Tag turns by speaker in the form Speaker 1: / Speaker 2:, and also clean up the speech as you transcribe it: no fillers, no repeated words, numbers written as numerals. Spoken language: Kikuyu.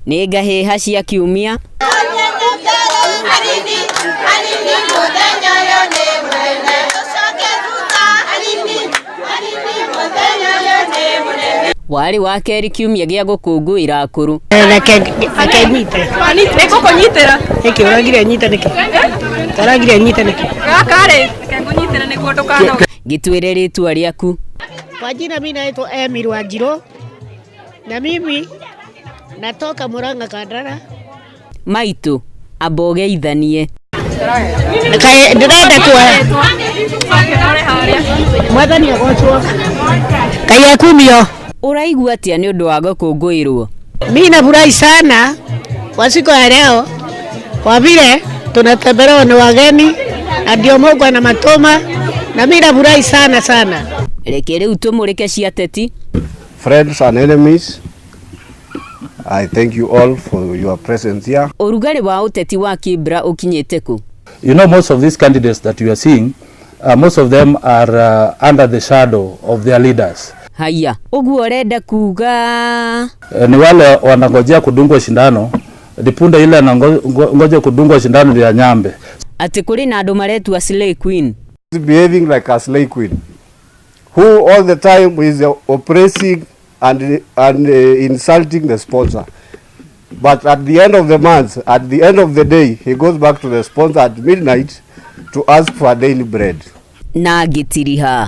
Speaker 1: Nĩ ngahĩha cia kiumia. Warĩ wa kerĩ kiumia gĩa gũkũngũĩra akũrũ.
Speaker 2: Reke reke nyite.
Speaker 3: Nĩngũkũnyitĩra.
Speaker 2: Nĩkĩ ũragire nyite nĩkĩ? Ũragire nyite nĩkĩ?
Speaker 3: Gaka rĩ, reke ngũnyitĩre nĩguo ndũkanoge.
Speaker 1: Gĩtwĩre rĩtwa rĩaku.
Speaker 2: Kwa jina mimi naitwa Emily Wanjiru na mimi natoka Murang'a Kandara.
Speaker 1: Maitũ, amba ũgeithanie.
Speaker 2: Kaĩ ndĩrenda kuoya Mwathani agocwo. Ngai akumio.
Speaker 1: Ũraigua atĩa nĩ ũndũ wa gũkũngũĩrwo?
Speaker 2: Mimi nafurahi sana kwa siku ya leo kwa vile tunatembelewa na wageni na ndio Mungu anamatuma, na mimi nafurahi sana sana.
Speaker 1: Reke rĩu tũmũrĩke cia ateti.
Speaker 4: Friends and enemies, I thank you all for your presence here.
Speaker 1: Ũrugarĩ wa ũteti wa Kibra ũkinyĩte kũ?
Speaker 5: You know, most of these candidates that you are seeing, most of them are under the shadow of their leaders.
Speaker 1: Haya, ũguo ũrenda kuga
Speaker 5: Ni wale wanangojea kudungwa shindano, ni punda ile anangoja kudungwa shindano ya nyambe.
Speaker 1: Atĩ kũrĩ na andũ maretua Slay Queen.
Speaker 4: He's behaving like a slay queen who all the time is oppressing and insulting the sponsor. But at the end of the month, at the end of the day, he goes back to the sponsor at midnight to ask for daily bread.
Speaker 1: Na ngĩtiriha.